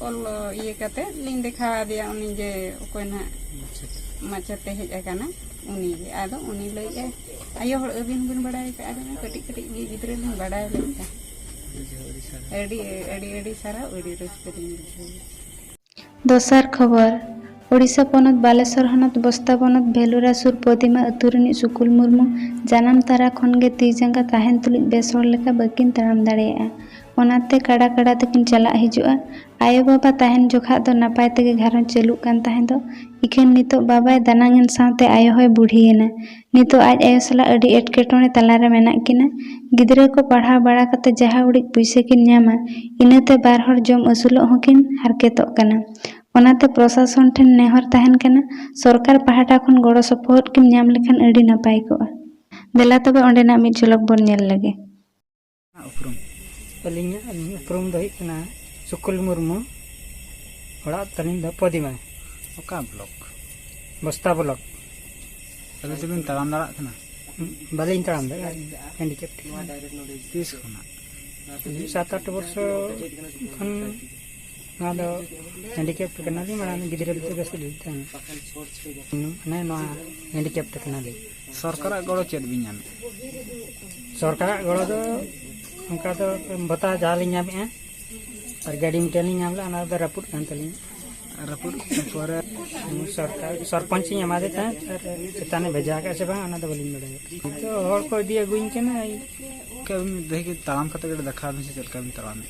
ᱚᱞ ᱤᱭᱟᱹ ᱠᱟᱛᱮᱫ ᱞᱤᱧ ᱫᱮᱠᱷᱟᱣ ᱟᱫᱮᱭᱟ, ᱩᱱᱤ ᱡᱮ ᱚᱠᱚᱭ ᱱᱟᱦᱟᱜ ᱢᱟᱪᱮᱛ᱾ ᱢᱟᱪᱮᱛᱮ ᱦᱮᱡ ᱟᱠᱟᱱᱟ, ᱩᱱᱤ ᱜᱮ᱾ ᱟᱫᱚ ᱩᱱᱤ ᱞᱟᱹᱭᱮᱫᱼᱟᱭ, "ᱟᱭᱳ ᱦᱚᱲ ᱟᱹᱵᱤᱱ ᱵᱤᱱ ᱵᱟᱲᱟᱭ ᱠᱟᱜᱼᱟ?" ᱟᱫᱚ ᱠᱟᱹᱴᱤᱡ ᱠᱟᱹᱴᱤᱡ ᱜᱮ ᱜᱤᱫᱽᱨᱟᱹ ᱞᱤᱧ ᱵᱟᱲᱟᱭ ᱞᱮᱫ ᱛᱟᱦᱮᱸᱫ᱾ ᱟᱹᱰᱤ, ᱟᱹᱰᱤ, ᱟᱹᱰᱤ ᱥᱟᱨᱦᱟᱣ, ᱟᱹᱰᱤ ᱨᱟᱹᱥᱠᱟᱹ ᱞᱤᱧ ᱵᱩᱡᱷᱟᱹᱣᱟ᱾ ᱫᱚᱥᱟᱨ ᱠᱷᱚᱵᱚᱨ, ᱳᱰᱤᱥᱟ ᱯᱚᱱᱚᱛ ᱵᱟᱞᱮᱥᱚᱨ ᱦᱚᱱᱚᱛ ᱵᱚᱥᱛᱟ ᱵᱚᱱᱚᱛ ᱵᱷᱮᱞᱩᱨᱟ ᱥᱩᱨ ᱯᱚᱫᱤᱢᱟ ᱟᱹᱛᱩ ᱨᱤᱱᱤᱡ ᱥᱩᱠᱩᱞ ᱢᱩᱨᱢᱩ ᱡᱟᱱᱟᱢ ᱛᱟᱨᱟ ᱠᱷᱚᱱ ᱜᱮ ᱛᱤ ᱡᱟᱸᱜᱟ ᱛᱟᱦᱮᱱ ᱛᱩᱞᱩᱡ ᱵᱮᱥ ᱦᱚᱲ ᱞᱮᱠᱟ ᱵᱟᱹᱠᱤᱱ ᱛᱟᱲᱟᱢ ᱫᱟᱲᱮᱭᱟᱜᱼᱟ᱾ ᱚᱱᱟᱛᱮ ᱠᱟᱰᱟ ᱠᱟᱰᱟ ᱛᱮᱠᱤᱱ ᱪᱟᱞᱟᱜ ᱦᱤᱡᱩᱜᱼᱟ᱾ ᱟᱭᱳ ᱵᱟᱵᱟ ᱛᱟᱦᱮᱱ ᱡᱚᱠᱷᱟᱜ ᱫᱚ ᱱᱟᱯᱟᱭ ᱛᱮᱜᱮ ᱜᱷᱟᱨᱚᱸᱡᱽ ᱪᱟᱹᱞᱩᱜ ᱠᱟᱱ ᱛᱟᱦᱮᱸ ᱫᱚ, ᱤᱠᱷᱟᱹᱱ ᱱᱤᱛᱚᱜ ᱵᱟᱵᱟᱭ ᱫᱟᱱᱟᱝ ᱮᱱ ᱥᱟᱶᱛᱮ ᱟᱭᱳ ᱦᱚᱸᱭ ᱵᱩᱰᱷᱤᱭᱮᱱᱟ᱾ ᱱᱤᱛᱚᱜ ᱟᱡ ᱟᱭᱳ ᱥᱟᱞᱟᱜ ᱟᱹᱰᱤ ᱮᱴᱠᱮᱴᱚᱬᱮ ᱛᱟᱞᱟᱨᱮ ᱢᱮᱱᱟᱜ ᱠᱤᱱᱟ᱾ ᱜᱤᱫᱽᱨᱟᱹ ᱠᱚ ᱯᱟᱲᱦᱟᱣ ᱵᱟᱲᱟ ᱠᱟᱛᱮ ᱡᱟᱦᱟᱸ ᱩᱰᱤᱡ ᱯᱩᱭᱥᱟᱹ ᱠᱤᱱ ᱧᱟᱢᱟ, ᱤᱱᱟᱹᱛᱮ ᱵᱟᱨ ᱦᱚᱲ ᱡᱚᱢ ᱟᱹᱥᱩᱞᱚᱜ ᱦᱚᱸᱠᱤᱱ ᱦᱟᱨᱠᱮᱛᱚᱜ ᱠᱟᱱᱟ᱾ ᱚᱱᱟᱛᱮ ᱯᱨᱚᱥᱟᱥᱚᱱ ᱴᱷᱮᱱ ᱱᱮᱦᱚᱨ ᱛᱟᱦᱮᱱ ᱠᱟᱱᱟ, ᱥᱚᱨᱠᱟᱨ ᱯᱟᱦᱴᱟ ᱠᱷᱚᱱ ᱜᱚᱲᱚ ᱥᱚᱯᱚᱦᱚᱫ ᱠᱤᱱ ᱧᱟᱢ ᱞᱮᱠᱷᱟᱱ ᱟᱹᱰᱤ ᱱᱟᱯᱟᱭ ᱠᱚᱜᱼᱟ᱾ ᱫᱮᱞᱟ ᱛᱚᱵᱮ ᱚᱸᱰᱮᱱᱟᱜ ᱢᱤᱫ ᱡᱷᱚᱞᱚᱠ ᱵᱚᱱ ᱧᱮᱞ ᱞᱮᱜᱮ᱾ ᱩᱯᱨᱩᱢ? ᱟᱹᱞᱤᱧᱟᱜ ᱩᱯᱨᱩᱢ ᱫᱚ ᱦᱩᱭᱩᱜ ᱠᱟᱱᱟ ᱥᱩᱠᱩᱞ ᱢᱩᱨᱢᱩ, ᱚᱲᱟᱜ ᱛᱟᱹᱞᱤᱧ ᱫᱚ ᱯᱚᱫᱤᱢᱟ᱾ ᱚᱠᱟ ᱵᱞᱚᱠ? ᱵᱚᱥᱛᱟ ᱵᱞᱚᱠ᱾ ᱟᱹᱵᱤᱱ ᱫᱚᱵᱤᱱ ᱛᱟᱲᱟᱢ ᱫᱟᱲᱮᱭᱟᱜ ᱠᱟᱱᱟ? ᱵᱟᱹᱞᱤᱧ ᱛᱟᱲᱟᱢ ᱫᱟᱲᱮᱭᱟᱜᱼᱟ, ᱦᱮᱱᱰᱤᱠᱮᱯ᱾ ᱛᱤᱥ ᱠᱷᱚᱱᱟᱜ? ᱦᱩᱭᱩᱜ ᱥᱟᱛ ᱟᱴ ᱵᱚᱨᱥᱚ ᱠᱷᱚᱱ ᱱᱚᱣᱟ ᱫᱚ ᱦᱮᱱᱰᱤᱠᱮᱯ ᱠᱟᱱᱟᱞᱤᱧ, ᱢᱟᱲᱟᱝ ᱜᱤᱫᱽᱨᱟᱹ ᱵᱤᱫᱽᱨᱟᱹ ᱥᱮᱫ ᱞᱤᱧ ᱛᱟᱦᱮᱸᱱᱟ᱾ ᱢᱟᱱᱮ ᱱᱚᱣᱟ ᱦᱮᱱᱰᱤᱠᱮᱯ ᱛᱮ ᱠᱟᱱᱟᱞᱤᱧ᱾ ᱥᱚᱨᱠᱟᱨᱟᱜ ᱜᱚᱲᱚ ᱪᱮᱫ ᱵᱤᱱ ᱧᱟᱢᱮᱫ? ᱥᱚᱨᱠᱟᱨᱟᱜ ᱜᱚᱲᱚ ᱫᱚ ᱚᱱᱠᱟ ᱫᱚ ᱵᱷᱟᱛᱟ ᱡᱟᱦᱟᱸ ᱞᱤᱧ ᱧᱟᱢᱮᱫᱼᱟ, ᱟᱨ ᱜᱟᱹᱰᱤ ᱢᱤᱫᱴᱮᱱ ᱞᱤᱧ ᱧᱟᱢ ᱞᱮᱫᱼᱟ, ᱚᱱᱟ ᱫᱚ ᱨᱟᱹᱯᱩᱫ ᱠᱟᱱ ᱛᱟᱹᱞᱤᱧᱟ᱾ ᱨᱟᱹᱯᱩᱫ ᱯᱚᱨᱮ ᱩᱱᱤ ᱥᱚᱨᱠᱟᱨ, ᱥᱚᱨᱯᱚᱧᱪ ᱤᱧ ᱮᱢᱟᱫᱮ ᱛᱟᱦᱮᱸᱫ, ᱟᱨ ᱪᱮᱛᱟᱱᱮ ᱵᱷᱮᱡᱟ ᱟᱠᱟᱫ ᱥᱮ ᱵᱟᱝ, ᱚᱱᱟ ᱫᱚ ᱵᱟᱹᱞᱤᱧ ᱵᱟᱲᱟᱭᱟ᱾ ᱱᱤᱛᱚᱜ ᱦᱚᱲ ᱠᱚ ᱤᱫᱤ ᱟᱹᱜᱩᱧ ᱠᱟᱱᱟ᱾ ᱤᱱᱠᱟᱹ ᱢᱤᱫ ᱫᱷᱟᱣ ᱜᱮ ᱛᱟᱲᱟᱢ ᱠᱟᱛᱮ ᱠᱟᱹᱴᱤᱡ ᱫᱮᱠᱷᱟᱣ ᱢᱮᱥᱮ, ᱪᱮᱫ ᱞᱮᱠᱟ ᱵᱤᱱ ᱛᱟᱲᱟᱢᱮᱫ?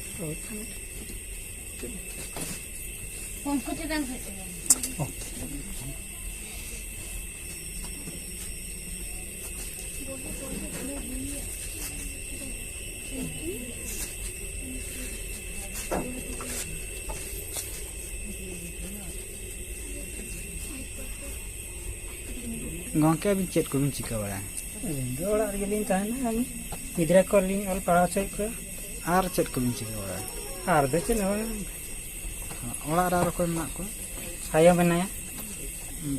ᱩᱱᱠᱩ ᱪᱮᱛᱟᱱ ᱥᱮᱫ ᱪᱟᱞᱟᱜ ᱢᱮ᱾ ᱜᱚᱝᱠᱮ, ᱟᱹᱵᱤᱱ ᱪᱮᱫ ᱠᱚᱵᱤᱱ ᱪᱤᱠᱟᱹ ᱵᱟᱲᱟᱭᱟ? ᱟᱹᱞᱤᱧ ᱫᱚ ᱚᱲᱟᱜ ᱨᱮᱜᱮ ᱞᱤᱧ ᱛᱟᱦᱮᱱᱟ᱾ ᱜᱤᱫᱽᱨᱟᱹ ᱠᱚᱞᱤᱧ ᱚᱞ ᱯᱟᱲᱦᱟᱣ ᱦᱚᱪᱚᱭᱮᱫ ᱠᱚᱣᱟ᱾ ᱟᱨ ᱪᱮᱫ ᱠᱚᱵᱤᱱ ᱪᱤᱠᱟᱹ ᱵᱟᱲᱟᱭᱟ? ᱟᱨ ᱫᱚ ᱪᱮᱫ ᱦᱚᱸ ᱵᱟᱝ᱾ ᱚᱲᱟᱜ ᱨᱮ ᱟᱨ ᱚᱠᱚᱭ ᱢᱮᱱᱟᱜ ᱠᱚᱣᱟ? ᱟᱭᱳ ᱢᱮᱱᱟᱭᱟ᱾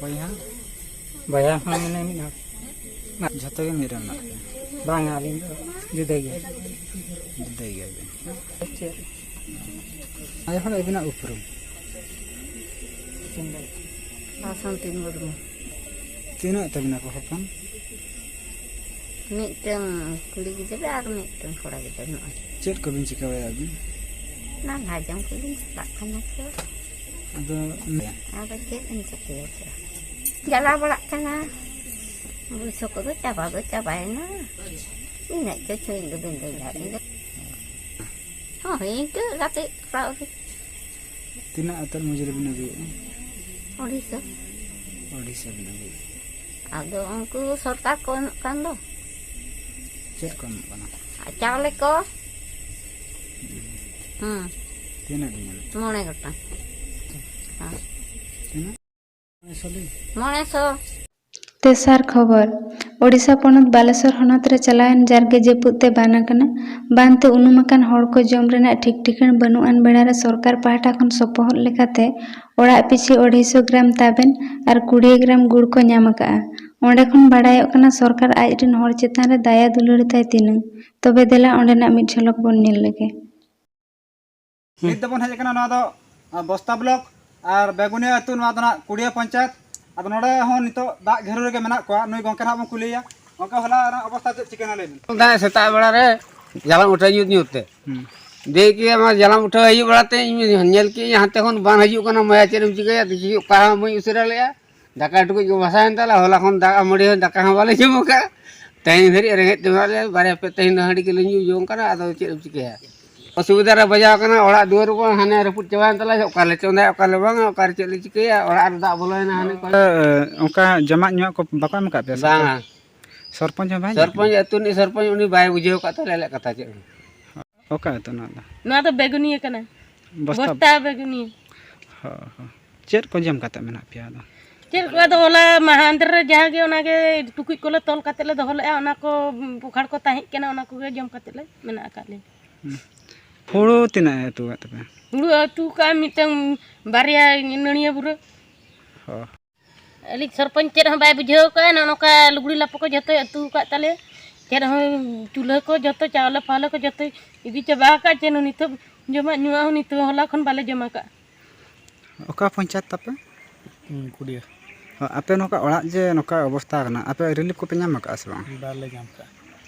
ᱵᱚᱭᱦᱟ? ᱵᱚᱭᱦᱟ ᱦᱚᱸ ᱢᱮᱱᱟᱭᱟ ᱢᱤᱫ ᱦᱚᱲ᱾ ᱡᱷᱚᱛᱚ ᱜᱮ ᱢᱤᱫ ᱨᱮ ᱢᱮᱱᱟᱜ ᱯᱮᱭᱟ? ᱵᱟᱝᱟ, ᱟᱹᱞᱤᱧ ᱫᱚ ᱡᱩᱫᱟᱹ ᱜᱮᱭᱟ᱾ ᱡᱩᱫᱟᱹ ᱜᱮᱭᱟ ᱵᱤᱱ᱾ ᱪᱮᱫ? ᱟᱭᱳ ᱦᱚᱲ ᱟᱹᱵᱤᱱᱟᱜ ᱩᱯᱨᱩᱢ? ᱵᱟᱥᱚᱱᱛᱤ ᱢᱩᱨᱢᱩ᱾ ᱛᱤᱱᱟᱹᱜ ᱛᱟᱹᱵᱤᱱᱟ ᱠᱚ ᱦᱚᱯᱚᱱ? ᱢᱤᱫᱴᱟᱝ ᱠᱩᱲᱤ ᱜᱤᱫᱽᱨᱟᱹ ᱟᱨ ᱢᱤᱫᱴᱟᱝ ᱠᱚᱲᱟ ᱜᱤᱫᱽᱨᱟᱹ ᱱᱚᱜᱼᱚᱭ᱾ ᱪᱮᱫ ᱠᱚᱵᱤᱱ ᱪᱤᱠᱟᱹ ᱵᱟᱲᱟᱭᱟ ᱟᱹᱵᱤᱱ? ᱱᱟᱞᱦᱟ ᱡᱚᱢ ᱠᱚᱞᱤᱧ ᱪᱟᱞᱟᱜ ᱠᱟᱱᱟ ᱛᱚ᱾ ᱟᱫᱚ ᱟᱫᱚ ᱪᱮᱫ ᱮᱢ ᱪᱤᱠᱟᱹᱭᱟ ᱛᱚ? ᱪᱟᱞᱟᱣ ᱵᱟᱲᱟᱜ ᱠᱟᱱᱟ᱾ ᱵᱩᱥᱟᱹ ᱠᱚᱫᱚ ᱪᱟᱵᱟ ᱫᱚ ᱪᱟᱵᱟᱭᱮᱱᱟ᱾ ᱤᱱᱟᱹᱜ ᱪᱚ ᱪᱷᱩᱸᱭ ᱫᱚ ᱵᱟᱹᱧ ᱞᱟᱹᱭ ᱫᱟᱲᱮᱭᱟᱜᱼᱟ᱾ ᱦᱳᱭ, ᱤᱱᱠᱟᱹ ᱜᱟᱛᱮ ᱠᱚᱲᱟ ᱠᱚ᱾ ᱛᱤᱱᱟᱹᱜ ᱟᱛᱮᱫ ᱢᱚᱡᱩᱨᱤ ᱵᱤᱱ ᱟᱹᱜᱩᱭᱮᱫᱼᱟ? ᱟᱹᱲᱟᱹᱭᱥᱚ᱾ ᱟᱹᱲᱟᱹᱭᱥᱚ ᱵᱤᱱ ᱟᱹᱜᱩᱭᱮᱫᱼᱟ᱾ ᱟᱫᱚ ᱩᱱᱠᱩ ᱥᱚᱨᱠᱟᱨ ᱠᱚ ᱮᱢᱚᱜ ᱠᱟᱱ ᱫᱚ᱾ ᱪᱮᱫ ᱠᱚ ᱮᱢᱚᱜ ᱠᱟᱱᱟ? ᱟᱨ ᱪᱟᱣᱞᱮ ᱠᱚ᱾ ᱦᱩᱸ᱾ ᱛᱤᱱᱟᱹᱜ ᱵᱤᱱ ᱧᱟᱢᱮᱫ? ᱢᱚᱬᱮ ᱜᱚᱴᱟᱝ᱾ ᱦᱮᱸ᱾ ᱛᱤᱱᱟᱹᱜ? ᱢᱚᱬᱮ ᱥᱚ᱾ ᱛᱮᱥᱟᱨ ᱠᱷᱚᱵᱚᱨ᱾ ᱳᱰᱤᱥᱟ ᱯᱚᱱᱚᱛ ᱵᱟᱞᱮᱥᱚᱨ ᱦᱚᱱᱚᱛ ᱨᱮ ᱪᱟᱞᱟᱣᱮᱱ ᱡᱟᱨᱜᱮ ᱡᱟᱹᱯᱩᱫ ᱛᱮ ᱵᱟᱱ ᱟᱠᱟᱱᱟ᱾ ᱵᱟᱱ ᱛᱮ ᱩᱱᱩᱢ ᱟᱠᱟᱱ ᱦᱚᱲ ᱠᱚ ᱡᱚᱢ ᱨᱮᱱᱟᱜ ᱴᱷᱤᱠ ᱴᱷᱤᱠᱟᱹᱱ ᱵᱟᱹᱱᱩᱜ ᱟᱱ ᱵᱮᱲᱟ ᱨᱮ ᱥᱚᱨᱠᱟᱨ ᱯᱟᱦᱴᱟ ᱠᱷᱚᱱ ᱥᱚᱯᱚᱦᱚᱫ ᱞᱮᱠᱟᱛᱮ ᱚᱲᱟᱜ ᱯᱤᱪᱷᱤ ᱟᱹᱲᱟᱹᱭᱥᱚ ᱜᱨᱟᱢ ᱛᱟᱵᱮᱱ ᱟᱨ ᱠᱩᱲᱤ ᱜᱨᱟᱢ ᱜᱩᱲ ᱠᱚ ᱧᱟᱢ ᱟᱠᱟᱫᱼᱟ᱾ ᱚᱸᱰᱮ ᱠᱷᱚᱱ ᱵᱟᱲᱟᱭᱚᱜ ᱠᱟᱱᱟ ᱥᱚᱨᱠᱟᱨ ᱟᱡ ᱨᱮᱱ ᱦᱚᱲ ᱪᱮᱛᱟᱱ ᱨᱮ ᱫᱟᱭᱟ ᱫᱩᱞᱟᱹᱲ ᱛᱟᱭ ᱛᱤᱱᱟᱹᱝ᱾ ᱛᱚᱵᱮ ᱫᱮᱞᱟ ᱚᱸᱰᱮᱱᱟᱜ ᱢᱤᱫ ᱡᱷᱚᱞᱚᱠ ᱵᱚᱱ ᱧᱮᱞ ᱞᱮᱜᱮ᱾ ᱱᱤᱛ ᱫᱚᱵᱚᱱ ᱦᱮᱡ ᱟᱠᱟᱱᱟ ᱱᱚᱣᱟ ᱫᱚ, ᱟ, ᱵᱚᱥᱛᱟ ᱵᱞᱚᱠ ᱟᱨ ᱵᱮᱜᱩᱱᱤᱭᱟ ᱟᱹᱛᱩ, ᱱᱚᱣᱟ ᱫᱚ ᱱᱟᱜ ᱠᱩᱲᱤᱭᱟᱹ ᱯᱚᱧᱪᱟᱭᱮᱛ᱾ ᱟᱫᱚ ᱱᱚᱰᱮ ᱦᱚᱸ ᱱᱤᱛᱚᱜ ᱫᱟᱜ ᱜᱷᱮᱨᱟᱣ ᱨᱮᱜᱮ ᱢᱮᱱᱟᱜ ᱠᱚᱣᱟ᱾ ᱱᱩᱭ ᱜᱚᱝᱠᱮ ᱱᱟᱜ ᱵᱚᱱ ᱠᱩᱞᱤᱭᱮᱭᱟ᱾ ᱜᱚᱝᱠᱮ, ᱦᱚᱞᱟ ᱨᱮᱱᱟᱜ ᱚᱵᱚᱥᱛᱟ ᱪᱮᱫ ᱪᱤᱠᱟᱹᱭᱮᱱᱟ ᱞᱟᱹᱭ ᱵᱤᱱ? ᱫᱟᱜ ᱥᱮᱛᱟᱜ ᱵᱮᱲᱟ ᱨᱮ ᱡᱟᱞᱟᱢ ᱚᱴᱮᱡ ᱧᱩᱛ ᱧᱩᱛ ᱛᱮ᱾ ᱦᱩᱸ᱾ ᱫᱮᱡ ᱠᱮᱫᱟ, ᱢᱟ ᱡᱟᱞᱟᱢ ᱩᱴᱷᱟᱹᱣ ᱦᱤᱡᱩᱜ ᱵᱟᱲᱟᱛᱮ ᱤᱧ ᱧᱮᱞ ᱠᱮᱫᱟᱹᱧ ᱦᱟᱱᱛᱮ ᱠᱷᱚᱱ ᱵᱟᱝ ᱦᱤᱡᱩᱜ ᱠᱟᱱᱟ, ᱢᱟᱭᱟ ᱪᱮᱫ ᱮᱢ ᱪᱤᱠᱟᱹᱭᱟ? ᱛᱤᱠᱤ ᱚᱠᱟ ᱦᱚᱸ ᱵᱟᱹᱧ ᱩᱥᱟᱹᱨᱟ ᱞᱮᱫᱼᱟ᱾ ᱫᱟᱠᱟ ᱴᱩᱠᱩᱡ ᱠᱚ ᱵᱷᱟᱥᱟᱣᱮᱱ ᱛᱟᱞᱮ, ᱦᱚᱞᱟ ᱠᱷᱚᱱ ᱫᱟᱜ ᱢᱟᱹᱰᱤ ᱦᱚᱸ ᱫᱟᱠᱟ ᱦᱚᱸ ᱵᱟᱞᱮ ᱡᱚᱢ ᱟᱠᱟᱫᱼᱟ᱾ ᱛᱮᱦᱮᱧ ᱫᱷᱟᱹᱨᱤᱡ ᱨᱮᱸᱜᱮᱡ ᱛᱮ ᱢᱮᱱᱟᱜ ᱞᱮᱭᱟ, ᱵᱟᱨᱭᱟ ᱯᱮ ᱛᱮᱦᱮᱧ ᱫᱚ ᱦᱟᱺᱰᱤ ᱜᱮᱞᱮ ᱧᱩ ᱡᱚᱝ ᱠᱟᱱᱟ, ᱟᱫᱚ ᱪᱮᱫ ᱮᱢ ᱪᱤᱠᱟᱹᱭᱟ? ᱚᱥᱩᱵᱤᱫᱷᱟ ᱨᱮ ᱵᱟᱡᱟᱣ ᱠᱟᱱᱟ, ᱚᱲᱟᱜ ᱫᱩᱣᱟᱹᱨ ᱠᱚ ᱦᱟᱱᱮ ᱨᱟᱹᱯᱩᱫ ᱪᱟᱵᱟᱭᱮᱱ ᱛᱟᱞᱮᱭᱟ, ᱚᱠᱟ ᱞᱮ ᱪᱚᱸᱫᱟᱭᱟ, ᱚᱠᱟ ᱞᱮ ᱵᱟᱝᱟ, ᱚᱠᱟ ᱨᱮ ᱪᱮᱫ ᱞᱮ ᱪᱤᱠᱟᱹᱭᱟ, ᱚᱲᱟᱜ ᱨᱮ ᱫᱟᱜ ᱵᱚᱞᱚᱭᱮᱱᱟ ᱦᱟᱱᱮ ᱠᱚ᱾ ᱮ, ᱚᱱᱠᱟ ᱡᱚᱢᱟᱜ ᱧᱩᱣᱟᱜ ᱠᱚ ᱵᱟᱠᱚ ᱮᱢ ᱟᱠᱟᱫ ᱯᱮᱭᱟ ᱥᱮ? ᱵᱟᱝᱟ᱾ ᱥᱚᱨᱯᱚᱧᱪ ᱦᱚᱸ ᱵᱟᱭ ᱧᱮᱞ ᱥᱚᱨᱯᱚᱧᱪ, ᱟᱹᱛᱩ ᱨᱤᱱᱤᱡ ᱥᱚᱨᱯᱚᱧᱪ, ᱩᱱᱤ ᱵᱟᱭ ᱵᱩᱡᱷᱟᱹᱣ ᱟᱠᱟᱫ ᱛᱟᱞᱮᱭᱟ ᱟᱞᱮᱭᱟᱜ ᱠᱟᱛᱷᱟ ᱪᱮᱫ ᱦᱚᱸ᱾ ᱚᱠᱟ ᱟᱹᱛᱩ ᱱᱚᱣᱟ ᱫᱚ? ᱱᱚᱣᱟ ᱫᱚ ᱵᱮᱜᱩᱱᱤᱭᱟᱹ ᱠᱟᱱᱟ᱾ ᱵᱚᱥᱛᱟ? ᱵᱚᱥᱛᱟ ᱵᱮᱜᱩᱱᱤᱭᱟᱹ᱾ ᱦᱚᱸ, ᱦᱚᱸ᱾ ᱪᱮᱫ ᱠᱚ ᱡᱚᱢ ᱠᱟᱛᱮ ᱢᱮᱱᱟᱜ ᱯᱮᱭᱟ ᱟᱫᱚ? ᱪᱮᱫ ᱠᱚ ᱟᱫᱚ ᱦᱚᱞᱟ ᱢᱟᱦᱟᱱᱫᱮᱨ ᱨᱮ ᱡᱟᱦᱟᱸ ᱜᱮ ᱚᱱᱟ ᱜᱮ ᱴᱩᱠᱩᱡ ᱠᱚᱞᱮ ᱛᱚᱞ ᱠᱟᱛᱮ ᱞᱮ ᱫᱚᱦᱚ ᱞᱮᱫᱼᱟ, ᱚᱱᱟ ᱠᱚ ᱵᱚᱠᱷᱟᱲ ᱠᱚ ᱛᱟᱦᱮᱸ ᱠᱟᱱᱟ, ᱚᱱᱟ ᱠᱚᱜᱮ ᱡᱚᱢ ᱠᱟᱛᱮ ᱞᱮ ᱢᱮᱱᱟᱜ ᱟᱠᱟᱫ ᱞᱮᱭᱟ᱾ ᱦᱩᱸ᱾ ᱦᱩᱲᱩ ᱛᱤᱱᱟᱹᱜ ᱮ ᱩᱛᱩ ᱟᱠᱟᱫ ᱛᱟᱯᱮᱭᱟ? ᱦᱩᱲᱩ ᱩᱛᱩ ᱠᱟᱜᱼᱟ ᱢᱤᱫᱴᱟᱝ ᱵᱟᱨᱭᱟ ᱱᱟᱹᱲᱤᱭᱟᱹ ᱵᱩᱨᱟᱹ᱾ ᱦᱚᱸ᱾ ᱟᱹᱞᱤᱧ ᱥᱚᱨᱯᱚᱧᱪ ᱪᱮᱫ ᱦᱚᱸ ᱵᱟᱭ ᱵᱩᱡᱷᱟᱹᱣ ᱠᱟᱜᱼᱟ, ᱱᱚᱜᱼᱚ ᱱᱚᱝᱠᱟ ᱞᱩᱜᱽᱲᱤ ᱞᱟᱯᱚ ᱠᱚ ᱡᱷᱚᱛᱚᱭ ᱟᱹᱛᱩ ᱟᱠᱟᱫ ᱛᱟᱞᱮᱭᱟ᱾ ᱪᱮᱫ ᱦᱚᱸ ᱪᱩᱞᱦᱟᱹ ᱠᱚ ᱡᱷᱚᱛᱚ, ᱪᱟᱣᱞᱮ ᱯᱷᱟᱣᱞᱮ ᱠᱚ ᱡᱷᱚᱛᱚᱭ ᱤᱫᱤ ᱪᱟᱵᱟ ᱟᱠᱟᱫ, ᱪᱮᱫ ᱦᱚᱸ ᱱᱤᱛᱚᱜ ᱡᱚᱢᱟᱜ ᱧᱩᱣᱟᱜ ᱦᱚᱸ ᱱᱤᱛᱚᱜ ᱦᱚᱞᱟ ᱠᱷᱚᱱ ᱵᱟᱞᱮ ᱡᱚᱢ ᱟᱠᱟᱫ᱾ ᱚᱠᱟ ᱯᱚᱧᱪᱟᱭᱮᱛ ᱛᱟᱯᱮ? ᱦᱩᱸ, ᱠᱩᱰᱤᱭᱟᱹ᱾ ᱦᱚᱸ, ᱟᱯᱮ ᱱᱚᱝᱠᱟ ᱚᱲᱟᱜ ᱡᱮ ᱱᱚᱝᱠᱟ ᱚᱵᱚᱥᱛᱟ ᱠᱟᱱᱟ, ᱟᱯᱮ ᱨᱤᱞᱤᱯ ᱠᱚᱯᱮ ᱧᱟᱢ ᱟᱠᱟᱫᱼᱟ ᱥᱮ ᱵᱟᱝ? ᱵᱟᱞᱮ ᱧᱟᱢ ᱟᱠᱟᱫᱼᱟ᱾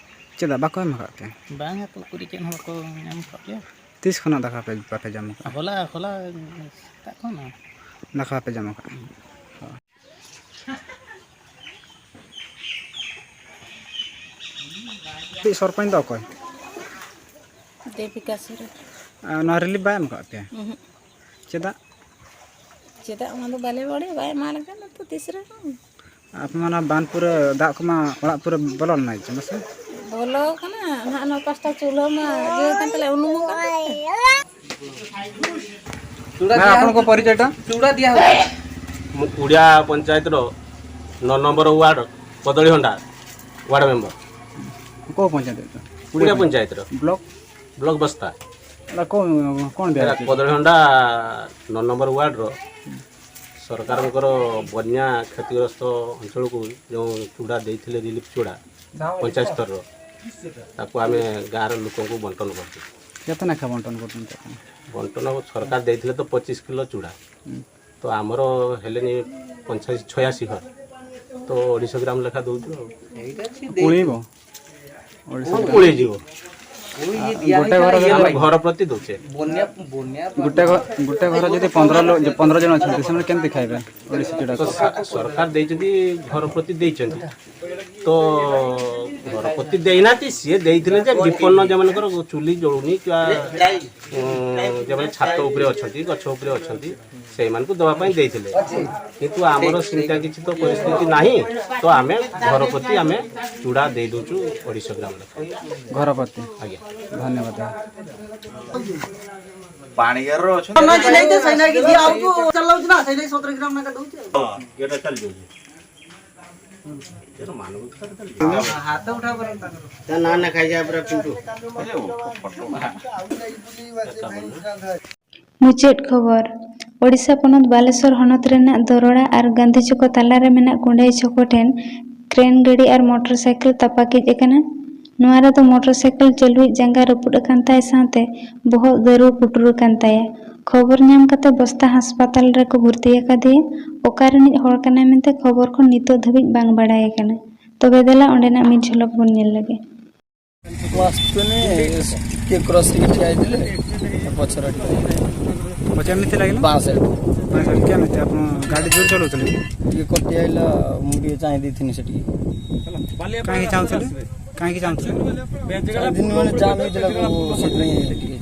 ᱪᱮᱫᱟᱜ ᱵᱟᱠᱚ ᱮᱢ ᱟᱠᱟᱫ ᱯᱮᱭᱟ? ᱵᱟᱝᱟ ᱛᱚ, ᱩᱠᱩᱨᱤᱡ ᱪᱮᱫ ᱦᱚᱸ ᱵᱟᱠᱚ ᱧᱟᱢ ᱟᱠᱟᱫ ᱯᱮᱭᱟ᱾ ᱛᱤᱥ ᱠᱷᱚᱱᱟᱜ ᱫᱟᱠᱟ ᱯᱮ, ᱵᱟᱯᱮ ᱡᱚᱢ ᱟᱠᱟᱫᱼᱟ? ᱦᱚᱞᱟ, ᱦᱚᱞᱟ ᱥᱮᱛᱟᱜ ᱠᱷᱚᱱ᱾ ᱫᱟᱠᱟ ᱵᱟᱯᱮ ᱡᱚᱢ ᱟᱠᱟᱫᱼᱟ? ᱦᱚᱸ᱾ ᱪᱮᱫ ᱥᱚᱨᱯᱚᱧᱪ ᱫᱚ ᱚᱠᱚᱭ? ᱫᱮᱵᱤᱠᱟ ᱥᱚᱨᱮᱱ᱾ ᱟᱨ ᱱᱚᱣᱟ ᱨᱤᱞᱤᱯ ᱵᱟᱭ ᱮᱢ ᱟᱠᱟᱫ ᱯᱮᱭᱟ? ᱩᱦᱩᱸ᱾ ᱪᱮᱫᱟᱜ? ᱪᱮᱫᱟᱜ ᱚᱱᱟ ᱫᱚ ᱵᱟᱞᱮ ᱵᱟᱲᱟᱭᱟ, ᱵᱟᱭ ᱮᱢᱟ ᱞᱮᱠᱷᱟᱱ ᱫᱚ ᱛᱤᱥ ᱨᱮᱦᱚᱸ᱾ ᱟᱯᱮ ᱢᱟ ᱚᱱᱟ ᱵᱟᱱ ᱯᱩᱨᱟᱹ ᱫᱟᱜ ᱠᱚᱢᱟ ᱚᱲᱟᱜ ᱯᱩᱨᱟᱹ ᱵᱚᱞᱚ ᱞᱮᱱᱟ ᱪᱚ, ᱢᱟᱥᱮ? ᱵᱚᱞᱚ ᱠᱟᱱᱟ, ᱱᱟᱦᱟᱜ ᱱᱚᱣᱟ ᱯᱟᱥᱴᱟ ᱪᱩᱞᱦᱟᱹ ᱢᱟ ᱤᱭᱟᱹ ᱠᱟᱱ ᱛᱟᱞᱮ, ᱩᱱᱩᱢ ᱠᱟᱱ ᱛᱟᱞᱮ᱾ ᱦᱮᱸ, ᱟᱯᱚᱱ ᱠᱚ ᱯᱚᱨᱤᱪᱚᱭ ᱴᱟ? ᱪᱩᱲᱟ ᱫᱤᱭᱟ ᱦᱩᱭᱩᱜᱼᱟ᱾ ᱢᱩ-, ᱩᱲᱤᱭᱟ ᱯᱚᱧᱪᱟᱭᱮᱛ ᱨᱚ ᱱᱚ ᱱᱚᱢᱵᱚᱨ ᱣᱟᱨᱰ ᱠᱚᱫᱚᱲᱤ ᱦᱚᱸᱰᱟ ᱣᱟᱨᱰ ᱢᱮᱢᱵᱚᱨ᱾ ᱚᱠᱚᱭ ᱯᱚᱧᱪᱟᱭᱮᱛ ᱨᱮ? ᱩᱲᱤᱭᱟ ᱯᱚᱧᱪᱟᱭᱮᱛ ᱨᱮ᱾ ᱵᱞᱚᱠ? ᱵᱞᱚᱠ ᱵᱚᱥᱛᱟ। ଏଇଟା କୋଉ, କ'ଣ ଏଇଟା ଦିଆହେଇଛି? କଦଳୀ ହଣ୍ଡା ନଅ ନମ୍ବର ୱାର୍ଡର ସରକାରଙ୍କର ବନ୍ୟା କ୍ଷତିଗ୍ରସ୍ତ ଅଞ୍ଚଳକୁ ଯେଉଁ ଚୁଡ଼ା ଦେଇଥିଲେ, ରିଲିଫ ଚୁଡ଼ା, ପଞ୍ଚାୟତ ସ୍ତରର, ତାକୁ ଆମେ ଗାଁର ଲୋକଙ୍କୁ ବଣ୍ଟନ କରିଛୁ। କେତେ ଲେଖା ବଣ୍ଟନ କରୁଛନ୍ତି ଆପଣ? ବଣ୍ଟନ ସରକାର ଦେଇଥିଲେ ତ ପଚିଶ କିଲୋ ଚୁଡ଼ା। ହୁଁ। ତ ଆମର ହେଲେନି ପଞ୍ଚାଅଶୀ, ଛୟାଅଶୀ ଘର। ତ ଅଢ଼େଇଶହ ଗ୍ରାମ ଲେଖା ଦଉଛୁ ଆଉ। ଏଇଟା ଅଛି, କୋଳେଇବ? ଅଢ଼େଇଶହ ଗ୍ରାମ। କୋଳେଇ ଯିବ। ଗୋଟେ ଘର ଆମେ ଯଦି ଘର ପ୍ରତି ଦଉଛେ। ବନ୍ୟା, ବନ୍ୟା ଗୋଟେ ଘ-, ଗୋଟେ ଘର ଯଦି ପନ୍ଦର ଲୋ-, ପନ୍ଦର ଜଣ ଅଛନ୍ତି, ସେମାନେ କେମିତି ଖାଇବେ ଓଡ଼ିଶୀ ଚୁଡ଼ା? ତ ସା-, ସରକାର ଦେଇଛନ୍ତି, ଘର ପ୍ରତି ଦେଇଛନ୍ତି। ତ ଘର ପ୍ରତି ଦେଇନାହାନ୍ତି, ସିଏ ଦେଇଥିଲେ ଯେ ବିପନ୍ନ, ଯେମାନଙ୍କର ଚୁଲି ଜଳୁନି କିମ୍ବା, ଉଁ, ଯେମାନେ ଛାତ ଉପରେ ଅଛନ୍ତି, ଗଛ ଉପରେ ଅଛନ୍ତି, ସେଇମାନଙ୍କୁ ଦେବା ପାଇଁ ଦେଇଥିଲେ। କିନ୍ତୁ ଆମର ସେମିତିଆ କିଛି ତ ପରିସ୍ଥିତି ନାହିଁ, ତ ଆମେ ଘର ପ୍ରତି ଆମେ ଚୁଡ଼ା ଦେଇ ଦଉଛୁ ଅଢ଼େଇଶହ ଗ୍ରାମ ଲେଖା। ଘର ପ୍ରତି? ଆଜ୍ଞା। ଧନ୍ୟବାଦ। ପାଣିଗାରର ଅଛନ୍ତି। ନାଇଁ, ନାଇଁ, ତ ସେଇ ନାଇଁ କି ଦିଆ ହଉଛି, ଚଲାଉଛି ନା, ସେଇ ନାଇଁ ସତର ଗ୍ରାମ ଲେଖା ଦଉଛି। ହଁ, ଏଟା ଚାଲି ଯାଉଛି। ଏଟା ମାନବ ତ ଚାଲି ଯାଉଛି। ହାତ ଉଠା ପରା ତାଙ୍କର। ତା ନାଁ ନା ଖାଇଯା ପୁରା ପିଣ୍ଟୁ। ᱢᱩᱪᱟᱹᱫ ᱠᱷᱚᱵᱚᱨ᱾ ᱳᱰᱤᱥᱟ ᱯᱚᱱᱚᱛ ᱵᱟᱞᱮᱥᱚᱨ ᱦᱚᱱᱚᱛ ᱨᱮᱱᱟᱜ ᱫᱚᱨᱚᱲᱟ ᱟᱨ ᱜᱟᱱᱫᱷᱤ ᱪᱚᱠᱚ ᱛᱟᱞᱟ ᱨᱮ ᱢᱮᱱᱟᱜ ᱠᱩᱸᱰᱟᱹᱭ ᱪᱷᱚᱠᱚ ᱴᱷᱮᱱ ᱠᱨᱮᱱ ᱜᱟᱹᱰᱤ ᱟᱨ ᱢᱚᱴᱚᱨ ᱥᱟᱭᱠᱮᱞ ᱛᱟᱯᱟᱠᱤᱡ ᱟᱠᱟᱱᱟ᱾ ᱱᱚᱣᱟ ᱨᱮᱫᱚ ᱢᱚᱴᱚᱨ ᱥᱟᱭᱠᱮᱞ ᱪᱟᱹᱞᱩᱭᱤᱡ ᱡᱟᱸᱜᱟ ᱨᱟᱹᱯᱩᱫ ᱟᱠᱟᱱ ᱛᱟᱭ ᱥᱟᱶᱛᱮ ᱵᱚᱦᱚᱜ ᱫᱟᱹᱨᱩ ᱯᱩᱴᱩᱨ ᱟᱠᱟᱱ ᱛᱟᱭᱟ᱾ ᱠᱷᱚᱵᱚᱨ ᱧᱟᱢ ᱠᱟᱛᱮ ᱵᱚᱥᱛᱟ ᱦᱟᱥᱯᱟᱛᱟᱞ ᱨᱮᱠᱚ ᱵᱷᱚᱨᱛᱤ ᱟᱠᱟᱫᱮᱭᱟ᱾ ᱚᱠᱟ ᱨᱤᱱᱤᱡ ᱦᱚᱲ ᱠᱟᱱᱟᱭ ᱢᱮᱱᱛᱮ ᱠᱷᱚᱵᱚᱨ ᱠᱷᱚᱱ ᱱᱤᱛᱚᱜ ᱫᱷᱟᱹᱵᱤᱡ ᱵᱟᱝ ᱵᱟᱲᱟᱭ ᱟᱠᱟᱱᱟ᱾ ᱛᱚᱵᱮ ᱫᱮᱞᱟ ᱚᱸᱰᱮᱱᱟᱜ ᱢᱤᱫ ᱡᱷᱚᱞᱚᱠ ᱵᱚᱱ ᱧᱮᱞ ᱞᱮᱜᱮ᱾ ମାସ ତୁନି ଟିକେ କ୍ରସ୍ ହେଇକି ଠିଆ ହେଇଥିଲେ, ପଛରେ ପଛେ ଏମିତି ଲାଗିଲା? ବାଁ ସାଇଡ୍। ବାଁ ସାଇଡ୍ କେମିତି? ଆପଣ ଗାଡ଼ି ଜୋର ଚଲାଉଥିଲେ କି? ଟିକେ କଟି ଆଇଲା, ମୁଁ ଟିକେ ଚାହିଁ ଦେଇଥିଲି ସେଠିକି। କାହିଁକି ଚାହୁଁଥିଲେ? କାହିଁକି ଚାହୁଁଥିଲେ? ଚାହିଁ ଦେଇନି, ମାନେ ଜାମ୍ ହେଇଥିଲା, ତ ସେଥିପାଇଁ ଟିକେ।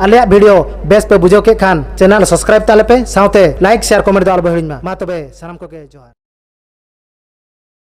ᱟᱞᱮᱭᱟᱜ ᱵᱷᱤᱰᱤᱭᱳ ᱵᱮᱥ ᱯᱮ ᱵᱩᱡᱷᱟᱹᱣ ᱠᱮᱫ ᱠᱷᱟᱱ, ᱪᱮᱱᱮᱞ ᱥᱟᱵᱥᱠᱨᱟᱭᱤᱵ ᱛᱟᱞᱮ ᱯᱮ, ᱥᱟᱶᱛᱮ ᱞᱟᱭᱤᱠ, ᱥᱮᱭᱟᱨ, ᱠᱚᱢᱮᱱᱴ ᱫᱚ ᱟᱞᱚ ᱯᱮ ᱦᱤᱲᱤᱧ ᱢᱟ᱾ ᱢᱟ ᱛᱚᱵᱮ, ᱥᱟᱱᱟᱢ ᱠᱚᱜᱮ ᱡᱚᱦᱟᱨ᱾